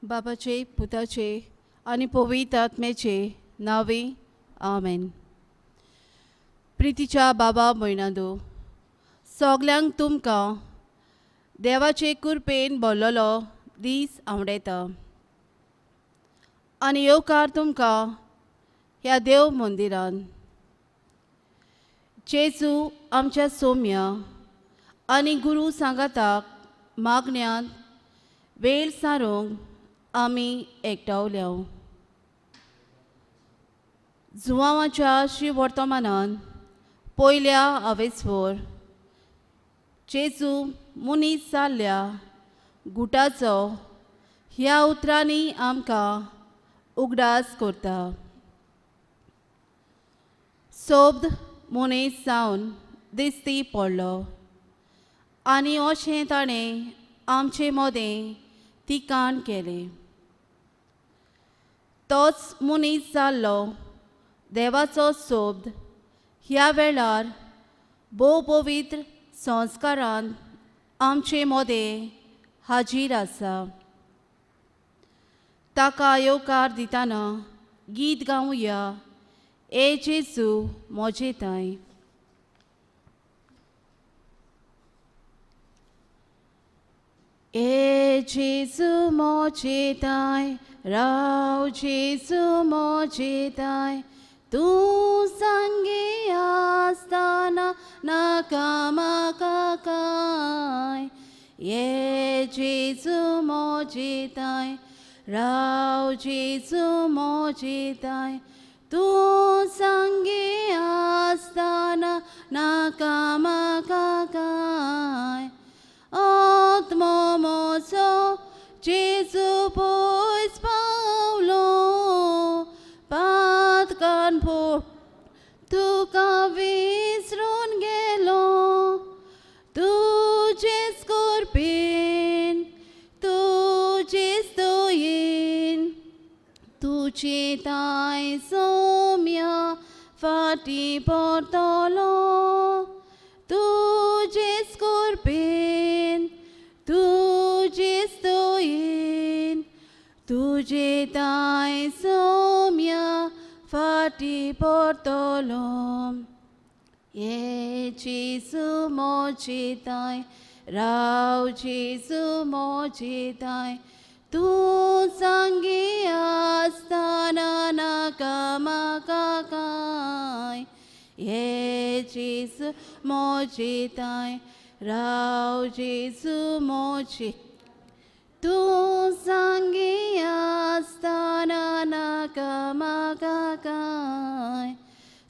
बाबाचे, पुताचे आनी पवित्र आत्म्याचे नांवे, आमेन. प्रितीच्या बाबा भयणांनो, सगल्यांक तुमकां देवाचे कृपेन भरलेलो दीस आवडयता आनी येवकार तुमकां ह्या देव मंदिरान. जेजू आमच्या सोम्या आनी गुरू सांगाताक मागण्यांत वेळ सारूंक आमी एकठावल्या. जुवांवाच्या श्री वर्तमानान पयल्या आवेसवर जेजू मनीस जाल्ल्या गुटाचो ह्या उतरांनी आमकां उगडास करता. सोब्द मनीस जावन दिस्ती पडलो आनी अशें ताणें आमचे मदें तिकाण केलें. तोच मनीस जाल्लो देवाचो सोब्द ह्या वेळार भोव पवित्र संस्कारान आमचे मदें हाजीर आसा. ताका येवकार दितना गीत गावया, ए जेजू म्हजे ताय. ए जेजू म्हजे ताय, राव जेजू म्हजे ताय, तूं सांगे आसतना नाका म्हाका कांय. ए जेजू म्हजे ताय, राव जेजू म्हजे ताय, तूं सांगे आसतना नाका म्हाका कांय. आत्मो म्हजो जेजू पयस पावलो, पातकान फोड तुका विसरून गेलो. तुजेच कृपेन, तुजेच दयेन, तुजे ताय सोम्या फाटीं परतलो. तुजेच कृपेन, तुजेच दयेन, तुजे ताय सोम्या फाटीं परतलो. ये जेजू म्हजे ताय, राव जेजू म्हजे ताय, तूं सांगे आसतना नाका म्हाका कांय. ये जेजू म्हजे ताय, राव जेजू म्हजे, तूं सांगे आसतना नाका म्हाका कांय.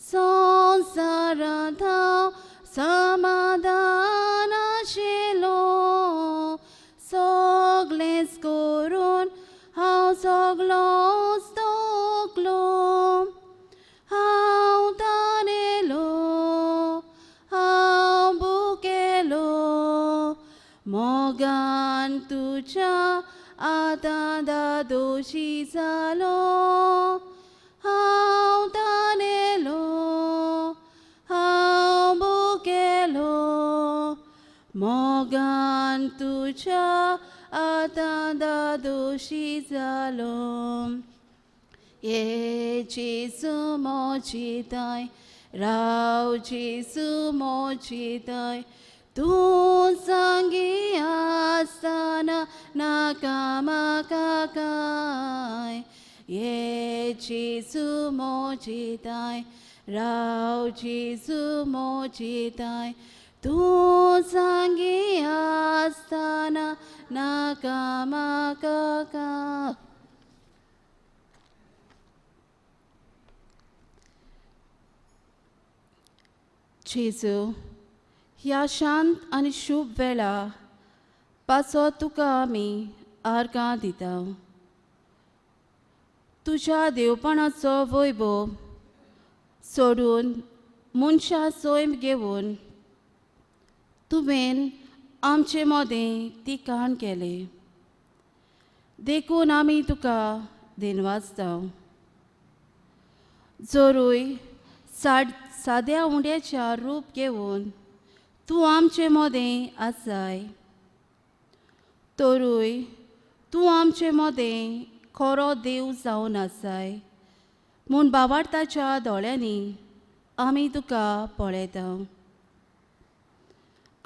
संवसारांत हांव समाधान आशिल्लो, सगळेंच करून हांव सगलोच थकलो. हांव तानेलो, हांव भुकेलो, मोगान तुज्या आतां दादोशी जालो. हांव तानेलो, हांव भुकेलो, मोगान तुज्या आतां दादोशी जालो. ये जेजू म्हजे ताय, राव जेजू म्हजे ताय, तूं सांगे आसतना नाका म्हाका कांय. ये जेजू म्हजे ताय, राव जेजू म्हजे ताय, तूं सांगे आसतना नाका म्हाका कांय. जेजू, ह्या शांत आनी शुभ वेळा पासत तुका आमी आर्गां दिता. तुज्या देवपणाचो वैभव सोडून मनशां सैम घेवन तुवें आमचे मदें तिकाण केलें, देखून आमी तुका दिनवासता. जरूय साद्या उंड्याच्या रूप घेवन तूं आमचे मदें आसाय, तरूय तूं आमचे मदें खरो देव जावन आसाय म्हूण बाबार्थाच्या दोळ्यांनी आमी तुका पळयता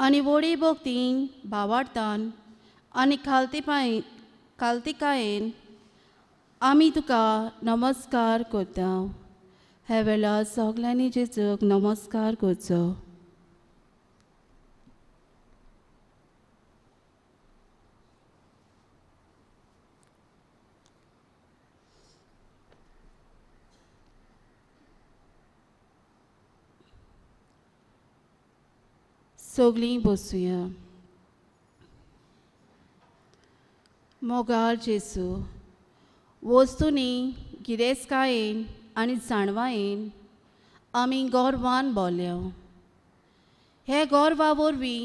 आनी व्हडी भक्तीन भावार्थान आनी खालतिकायेन आमी तुका नमस्कार करता. ह्या वेळार सगल्यांनी जेजूक नमस्कार करचो. सगळीं बसुया. मोगाळ जेजू, वस्तुंनी गिरेस्तकायेन आनी जाणवायेन आमी गर्वान भरल्या. हे गर्वा वरवीं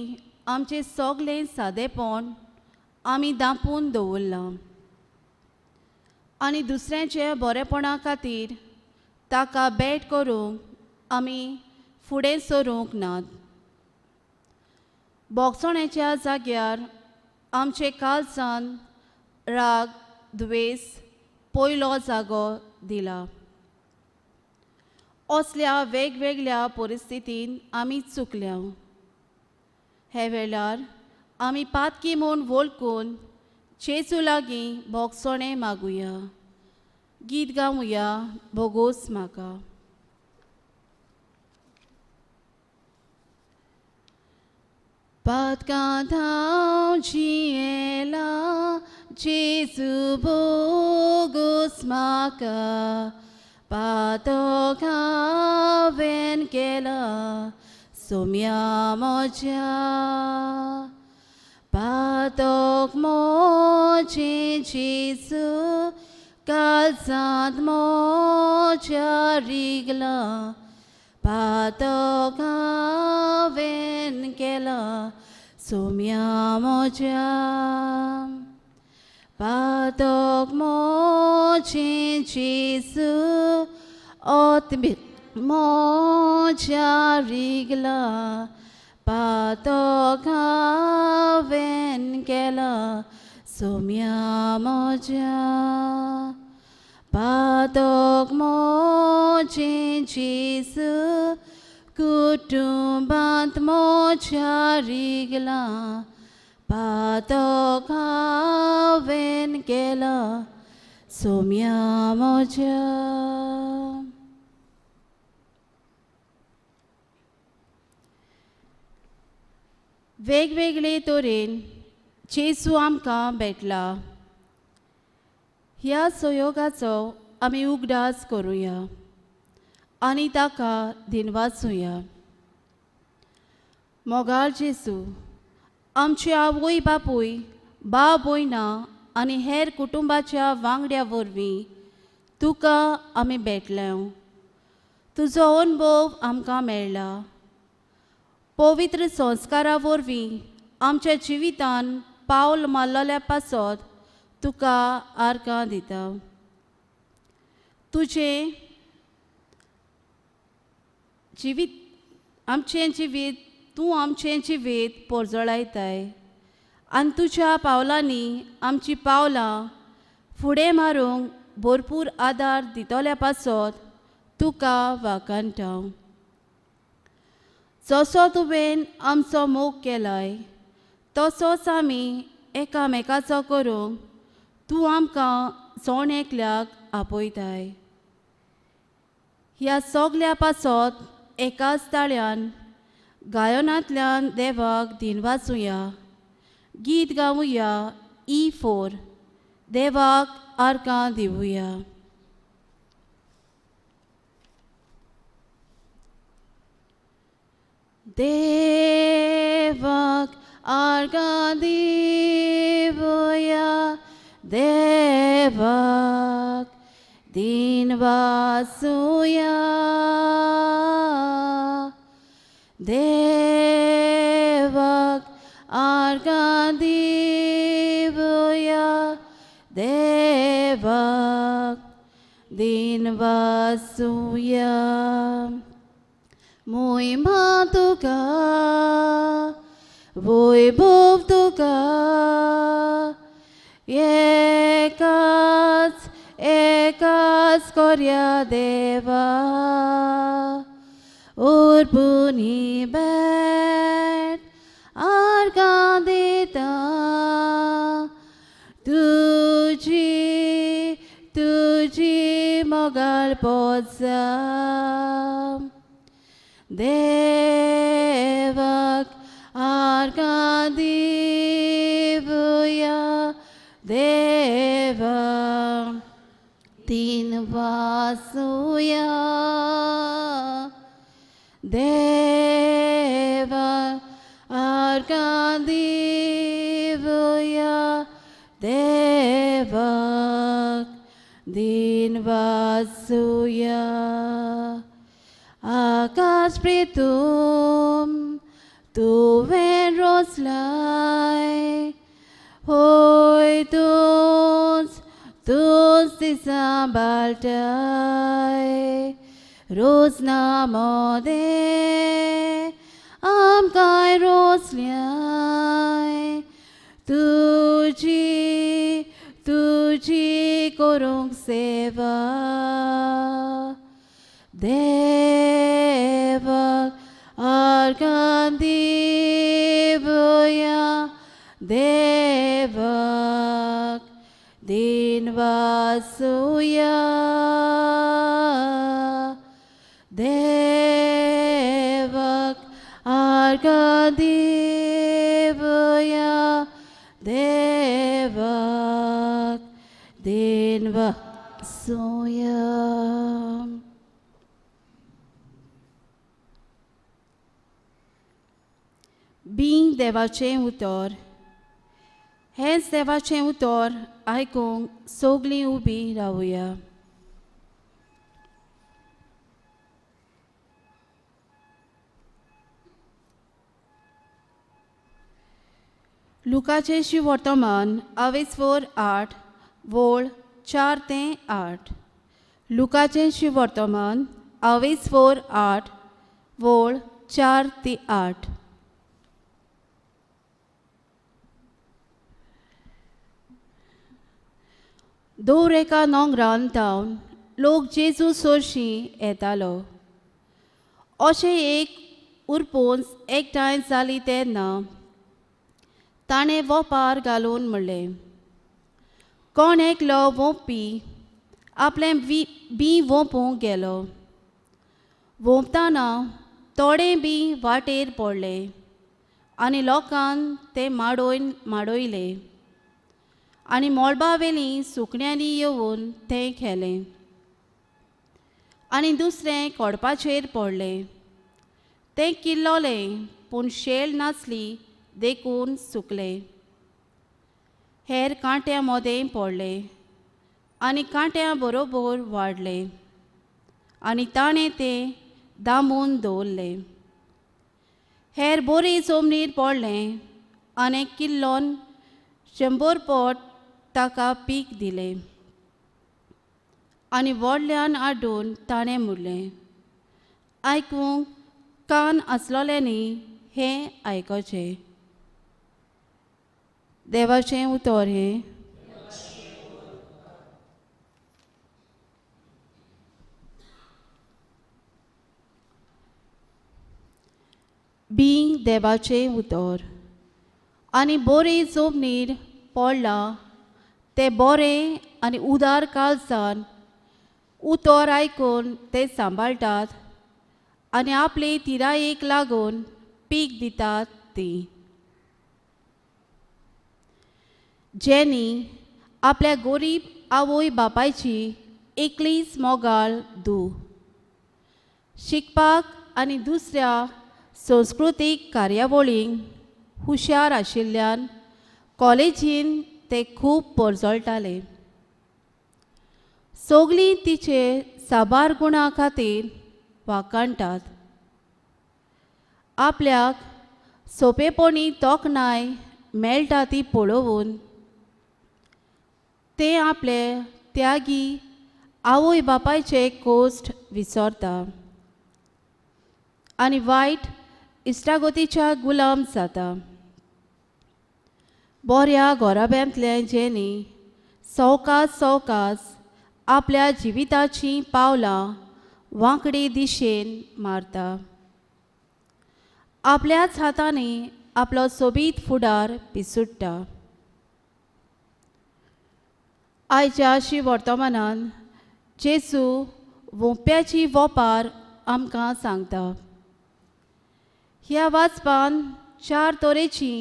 आमचें सगळें सादेपण आमी दांपून दवरलां आनी दुसऱ्यांच्या बरेपणा खातीर ताका भेट करूंक आमी फुडें सरूंक नात. बोगसण्याच्या जाग्यार आमचे काळजान राग द्वेस पयलो जागो दिला. असल्या वेगवेगळ्या परिस्थितीन आमी चुकल्या. हे वेळार आमी पातकी म्हूण वळखून जेजू लागीं बोगसणें मागुया. गीत गावया भोगोस म्हाका. पातकांत हांव जियेला जेजू भोगोस म्हाका, पातक हांवें केलां सोम्या म्हज्या, पातक म्हजें जेजू काळजांत म्हज्या रिगलां, पातक हांवें केलां सोम्या म्हज्या, पातक म्हजें जेजू आत्म्या म्हज्या रिगलां, पातक हांवें केलां सोम्या म्हज्या, पातक म्हजें जेजू कुटुंबांत म्हज्या रिगलां, पातक हांवें केलां सोम्या म्हज्या. वेगवेगळे तरेन जेजू आमकां भेटला. ह्या संयोगाचो आमी उगडास करुया आनी ताका दिनवासुया. मोगाळ जेजू, आमचे आवय बापूय, भाव भयणां आनी हेर कुटुंबाच्या वांगड्या वरवीं तुका आमी भेटले. तुजो अनुभव आमकां मेळ्ळा. पवित्र संस्कारा वरवीं आमच्या जिवितान पावल मारलेल्या पासत तुका आर्गां दिता. तुजें जिवीत आमचें जिवीत तूं आमचें जिवीत पोरजळायताय आनी तुज्या पावलांनी आमचीं पावलां फुडें मारूंक भरपूर आदार दितल्या पासत तुका वाखाणटा. जसो तुवें आमचो मोग केलाय तसोच आमी एकामेकाचो करूंक तूं आमकां जण एकल्याक आपयताय. ह्या सगल्या पासत एकाच ताळ्यान गायनांतल्यान देवाक दिनवासुया. गीत गावुया E4. देवाक आर्गां दिवया. देवाक आर्गां दिवया, देवाक दिनवासुया, देवाक आर्गां दिवया, देवाक दिनवासुया. मोहिमा तुका, वैभव तुका, एकाच एकाच कोर्या देवा उर्पून ही भेट आर्गां दिता तुजी तुजी मोगाळ पोजा देवाक आर्गां दिवया देवा तीन वासुया देवा आर्गां दिवया देवाक दिन वासुया आकाश प्रितूम तुवें रोसलाय होय तूंच तूंच ती सांबाळटाय रोज नामोदे आमकांय रोसल्याय तुजी तुजी करूंक सेवा देवाक आर्गां दिवया देवाक दिन वासुया देवाक आर्गां दिवया देवाक दिन वासुया. बीं देवाचें उतर हेंच देवाचें उतर आयकूंक सगलीं उबीं रावया. लुकाचें शिवर्तमान अवेस्वर 8 वोळ 4 ते 8. लुकाचें शिवर्तमान अवेस्वर 8 वोळ 4 ते 8. दर एका नोंगरान तावन लोक जेजू सरशीं येतालो. अशें एक उरपोंस एकठांय जाली तेन्ना ताणें वोपार घालून म्हणलें, कोण एकलो वोंपी आपलें बीं वोंपूंक गेलो. वोंपतना थोडें बीं वाटेर पडलें आनी लोकान तें माडोवन माडयलें आनी मळबावेलीं सुकण्यांनी येवन तें खेलें. आनी दुसरें कोडपाचेर पडलें, तें किल्लोलें पूण शेळ नासली देखून सुकलें. हेर कांट्या मोदें पडलें आनी कांट्या बरोबर वाडलें आनी ताणें तें दामून दवरलें. हेर बोरी जमनीर पडलें आनी किल्लोन 100 पोट ताका पीक दिलें. आनी व्हडल्यान आडून ताणें म्हणलें, आयकूंक कान आसलोल्यांनी हें आयकोचें. देवाचें उतर हें. बीं देवाचें उतर आनी बोरी जमनीर पडलां तें बोरें आनी उदार काळजान उतर आयकून ते सांबाळटात आनी आपले तिरायेक लागून पीक दितात ती. जेनी आपल्या गोरीब आवय बापायची एकलीच मोगाळ धूव शिकपाक आनी दुसऱ्या संस्कृतीक कार्यावळींक हुशार आशिल्ल्यान कॉलेजीन ते खूब परजळटाले. सगलीं तिचे साबार गुणां खातीर वाखाणटात. आपल्याक सोंपेपणी तोखणाय मेळटा ती पळोवन ते आपले त्यागी आवय बापायचे कोश्ट विसरता आनी वायट इश्टागतीच्या गुलाम जाता. बऱ्या घराब्यांतलें जेनी सवकास सवकास आपल्या जिविताचीं पावलां वांकडी दिशेन मारता. आपल्याच हातांनी आपलो सोबीत फुडार पिसुडटा. आयच्या अशी वर्तमानान जेजू वोंप्याची वोपार आमकां सांगता. ह्या वाचपान चार तरेची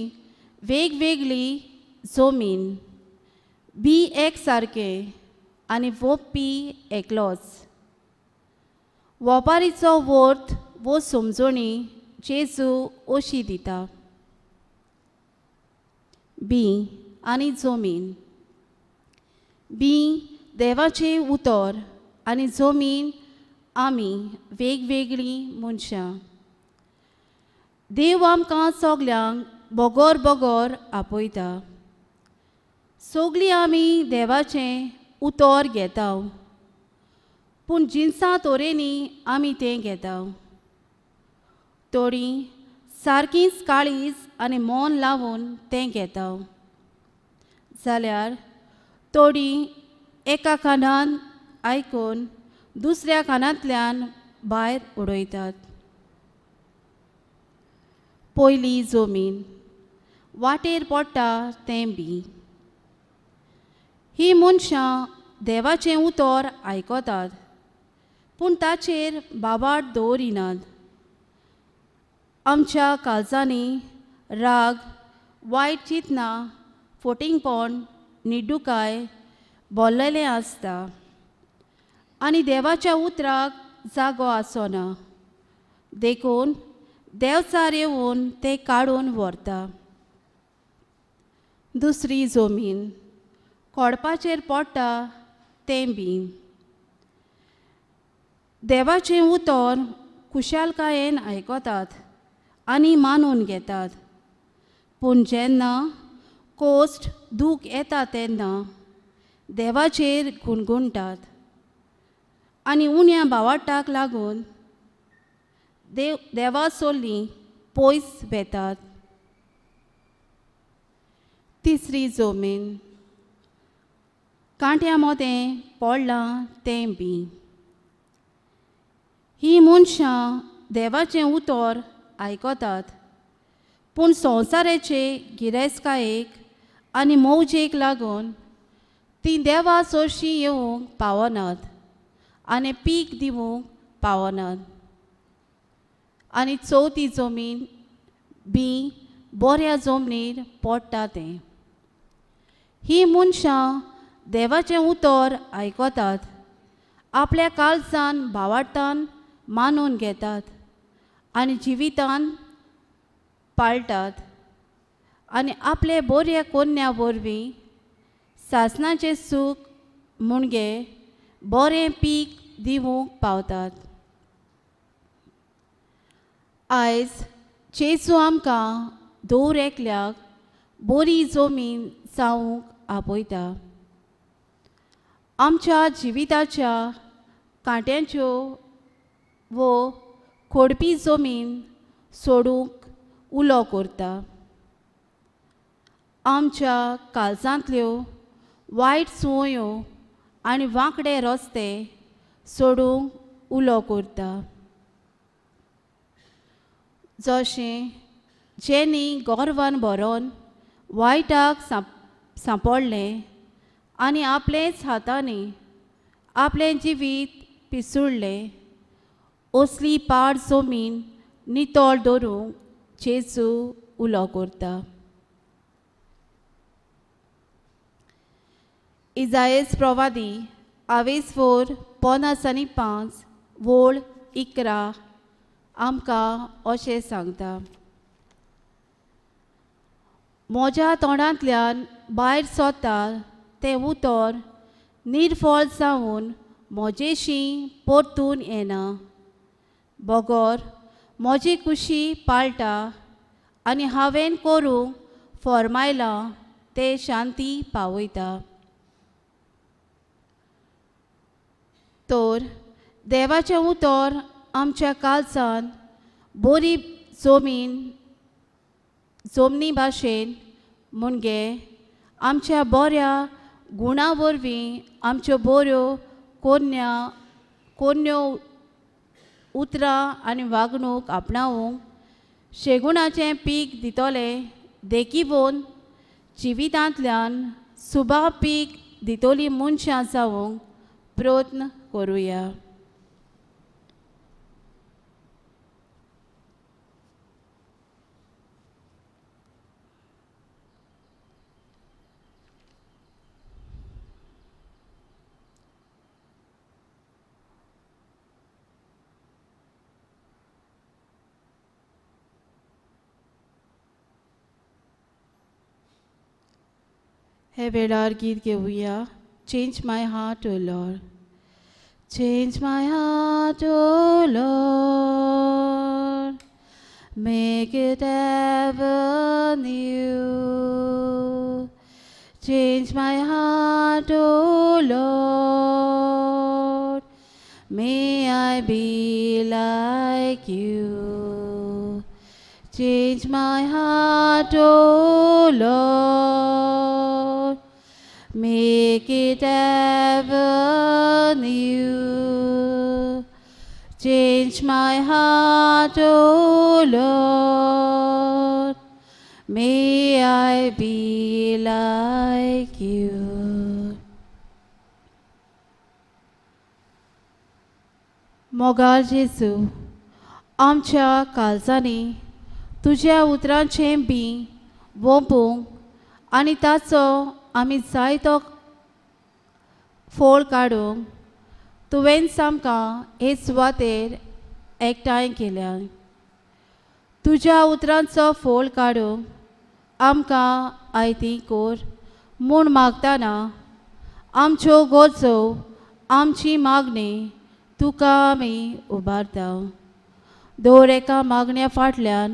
वेगवेगळी जमीन बी एक सारकें आनी वोपी एकलोच. वोपारीचो वर्थ वो समजणी जेजू अशी दिता. बी आनी जमीन. बी देवाचें उतर आनी जमीन आमी वेगवेगळीं मनशां. देव आमकां सगल्यांक बोगोर बोगोर आपयता. सगलीं आमी देवाचें उतर घेता, पूण जिनसां तोरेनी आमी तें घेता. थोडीं सारकींच काळीज आनी मन लावन तें घेता, जाल्यार थोडीं एका कानान आयकून दुसऱ्या कानांतल्यान भायर उडयतात. पयली जमीन वाटेर पडटा तें बी. ही मनशां देवाचें उतर आयकतात, पूण ताचेर बाबाट दवरिनात. आमच्या काळजांनी राग, वायट चिंतनां, फोटिंगपण, निडुकाय भरलेलें आसता आनी देवाच्या उतराक जागो आसना. देखून देवचार येवन तें काडून व्हरता. दुसरी जमीन कोडपाचेर पडटा तें बी. देवाचें उतर खुशालकायेन आयकतात आनी मानून घेतात, पूण जेन्ना कोश्ट दूख येता तेन्ना देवाचेर गुणगुणटात आनी उण्या बावाटाक लागून देवा सोल्लीं पयस वेतात. तिसरी जमीन कांट्या मोदें पडलां तें बी. ही मनशां देवाचें उतर आयकतात, पूण संवसाराचे गिरेस्तकायेक आनी मौजेक लागून तीं देवा सोरशीं येवंक पावनात आनी पीक दिवंक पावनात. आनी चवथी जमीन बी बऱ्या जमनीर पडटा तें. ही मनशां देवाचें उतर आयकतात, आपल्या काळजान भावार्थान मानून घेतात आनी जिवितान पाळटात आनी आपले बऱ्या कोन्या वरवीं सासणाचें सूख मुणगे बरें पीक दिवंक पावतात. आयज जेजू आमकां दवर एकल्याक बरी जमीन जावंक आपयता. आमच्या जिविताच्या कांट्यांच्यो वो खोडपी जमीन सोडूंक उलो करता. आमच्या काळजांतल्यो वायट संवयो आनी वांकडे रस्ते सोडूंक उलो करता. जशें जेनी गोरवान भरोन वायटाक सांपडलें आनी आपलेच हातांनी आपलें जिवीत पिसुडलें, असली पाड जमीन नितळ दवरूंक जेजू उलो करता. इजायस प्रवादी आवेस 4:55 वोळ 11 आमकां अशें सांगता. म्हज्या तोंडांतल्यान भायर सरता तें उतर निर्फळ जावन म्हजेशी परतून येना, बगर म्हजी कुशी पाळटा आनी हांवें करूंक फॉर्मायलां तें शांती पावयता. तर देवाचें उतर आमच्या काळजान बरी जमीन जमनी भाशेन म्हणजे आमच्या बऱ्या गुणा वरवीं आमच्यो बऱ्यो कोन्यो उतरां आनी वागणूक आपणावूंक शेगुणाचें पीक दितले देखीवन जिवितांतल्यान सुबा पीक दितली मनशां जावंक प्रयत्न करुया. हे वेळार गीत घेवया. Change my heart, O Lord. Change my heart, O Lord. Make it ever new. Change my heart, O Lord. May I be like you. Change my heart, O Lord. Make it ever new. Change my heart, O Lord. May I be like you. मोगाळ जेजू, आमच्या काळजांनी तुज्या उतरांचें बी वोंपूंक आनी ताचो आमी जायतो फोळ काडूंक तुवेंच आमकां हे सुवातेर एकठांय केल्या. तुज्या उतरांचो फोळ काडूंक आमकां आयती कोर म्हूण मागतना आमच्यो गरजो आमची मागणी तुका आमी उबारता. दर एका मागण्या फाटल्यान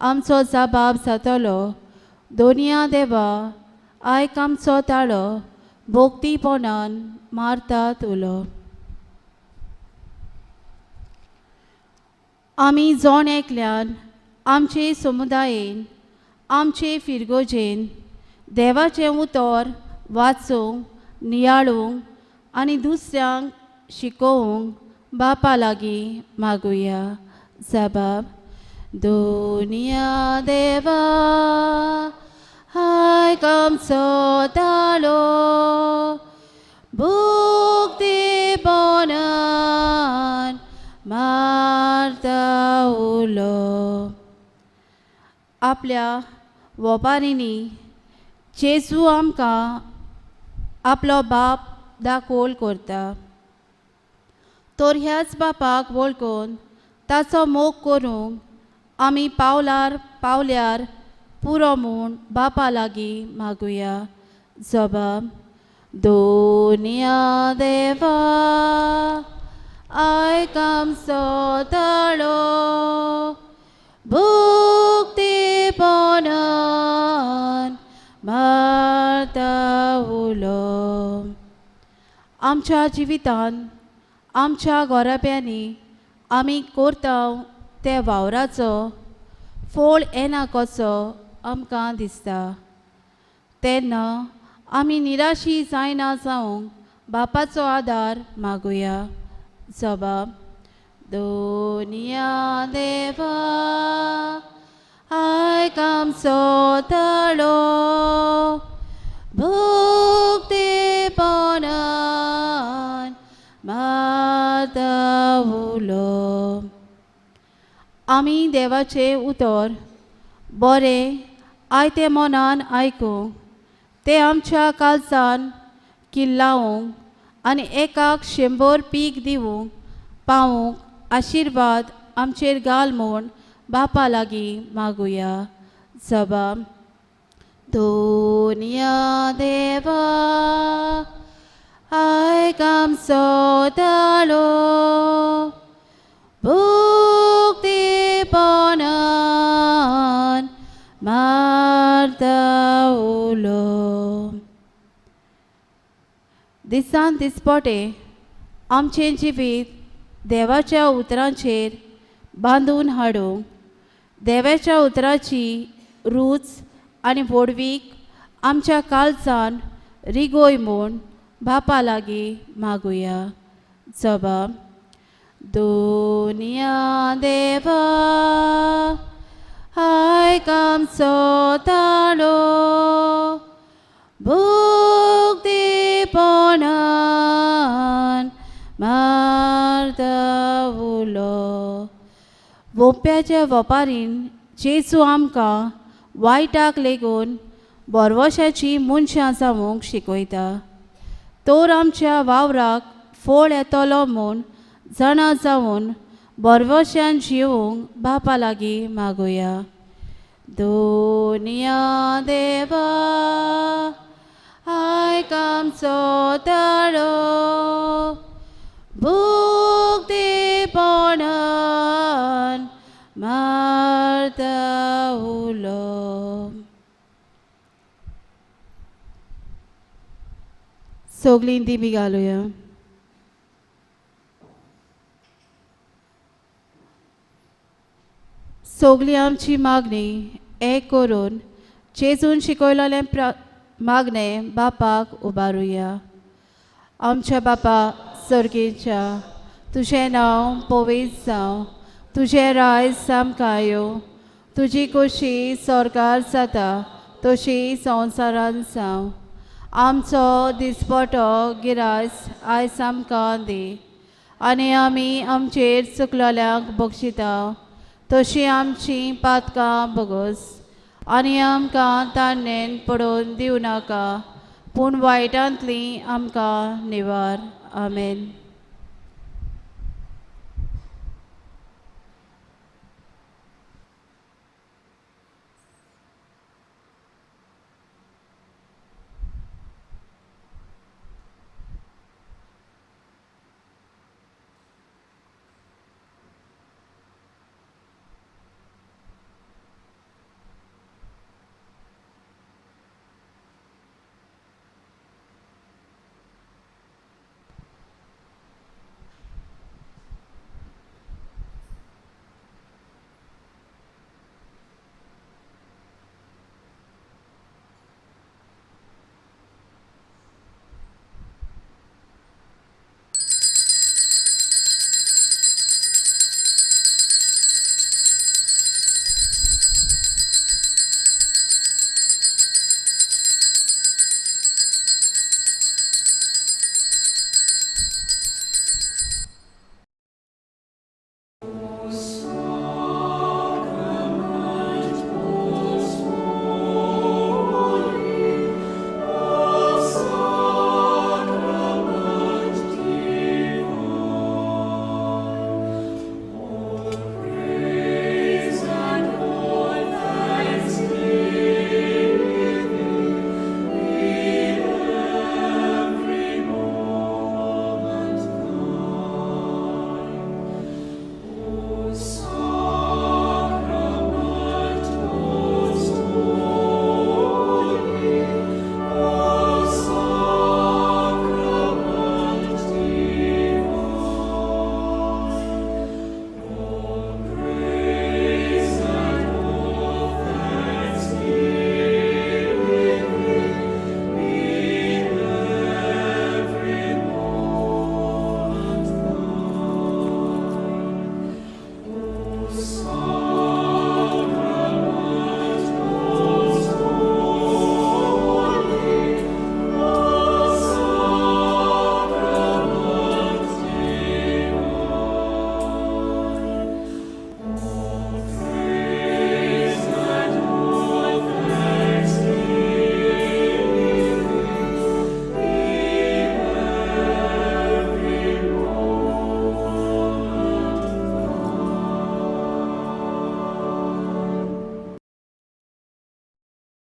आमचो जबाब जातलो. दोनया देवा, आयक आमचो ताळो, भोक्तीपणान मारता तुलो. आमी जण एकल्यान आमचे समुदायेन आमचे फिरगोजेन देवाचें उतर वाचूंक, नियाळूंक आनी दुसऱ्यांक शिकोवंक बापा लागीं मागुया. जबाब दोनया देवा, आयक आमचो ताळो, भक्तीपणान मारता उलो. आपल्या वोपारींनी जेजू आमकां आपलो बाप दाखोल करता. तर ह्याच बापाक वळखून ताचो मोग करूंक आमी पावलार पावल्यार पुरो म्हूण बापा लागीं मागुया. जबाब दोनया देवा, आयक आमचो ताळो, भक्तीपणान मारता उलो. आमच्या जिवितान आमच्या गोराब्यांनी आमी करता त्या वावराचो फोळ येना कसो आमकां दिसता तेन्ना आमी निराशी जायना जावंक बापाचो आदार मागुया. जबाब दोनया देवा, आयक आमचो ताळो, भक्तीपणान मारता उलो. आमी देवाचें उतर बरें आयतें मनान आयकूंक, तें आमच्या काळजान किल्लावंक आनी एकाक 100 पीक दिवंक पावूंक आशिर्वाद आमचेर घाल म्हूण बापा लागीं मागुया. जबाब दोनया देवा, आयक आमचो ताळो, भक्तीपणान मारता उलो. दिसान दिसपटे आमचें जिवीत देवाच्या उतरांचेर बांदून हाडूंक देवाच्या उतराची रूच आनी व्हडवीक आमच्या काळजान रिगोय म्हूण बापा लागीं मागुया. जबाब. दुनिया देवा आयक आमचो ताळो, भुगतीपणान मारता उलो. वोप्याच्या वपारीन जेजू आमकां वायटाक लेगून बरवशाची मनशां जावंक शिकयता. तर आमच्या वावराक फोळ येतलो म्हूण जाणा जावन बरवशान जिवूंक बापा लागीं मागुया. दुनिया देवा आयक आमचो ताळो, भुगतीपणान मारता उलो. सगळीं दिमी घालुया. सगळी आमची मागणी एक करून जेजून शिकयलेलें मागणें बापाक उबारुया. आमच्या बापा सर्गेच्या, तुजें नांव पवित्र जावं, तुजें रायज आमकां येवं, तुजी खोशी सरकार जाता तशी संवसारान जावं. आमचो दिसपटो गिरास आयज आमकां दी आनी आमी आमचेर चुकलेल्यांक बक्षिता तशी आमची पातकां भोगोस आनी आमकां ताणेन पडोवन दिवं नाका, पूण वायटांतली आमकां निवार. आमेन.